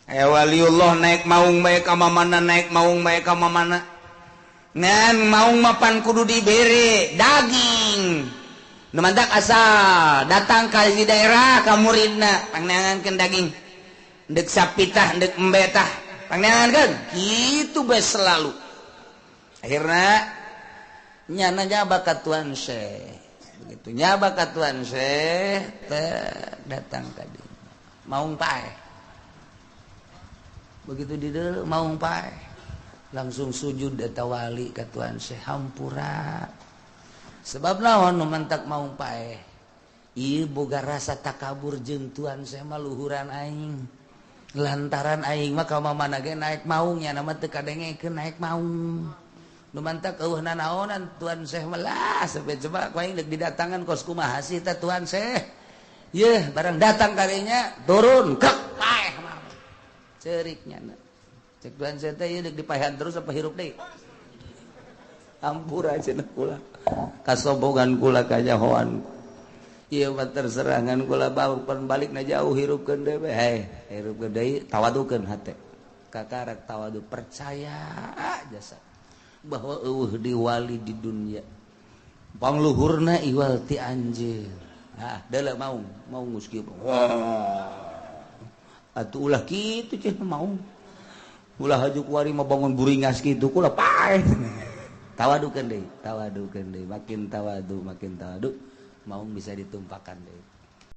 Aya waliullah naik maung bae ka mana, naik maung bae ka mana. Ngan maung mapan kudu dibere daging. Nu mantak asal datang ka di daerah ka muridna pangneangankeun daging. Ndek sapitah, ndek embetah, pangneangankeun. Kitu bae selalu. Akhirna nyana nyaba ka Tuan Syekh. Begitu nyaba ka Tuan Syekh teh datang tadi. Maung paeh. Begitu di maung paeh. Langsung sujud eta wali ka Tuan Syekh, hampura. Sebab naon nu mantak maung paeh? Ieu boga rasa takabur jeung Tuan Syekh mah luhuran aing. Lantaran aing mah ka mana ge naik maung, nya mah teu kadengekeun naik maung. Nu mantak eueuh nanaonan Tuan Syekh mah lah sampai coba ku aing deuk didatangan kos kumaha sih teh Tuan Syekh. Yeuh barang datang karinya turun kek paeh mah. Cerik nya. Cek Tuan Syekh teh ieu deuk dipaehan terus apa hirup deui? Ampura cenah kula. Kasombongan kula kanyahoan. Ieu mah terserangan kula bau pan balikna jauh hirupkeun deui we. Hei, hirupkeun deui tawadukeun hate. Kakarak tawadu percaya jasa bahwa eueuh di wali di dunia. Pangluhurna iwal ti anjeun. Ah, deuleu maung, maung geus kieu. Atuh ulah kitu cenah maung. Ulah haju kuari mah bangun buringas kitu kula paeh. Tawadukeun deui, tawadukeun deui, makin tawadu, makin tawadu, maung bisa ditumpakan deui.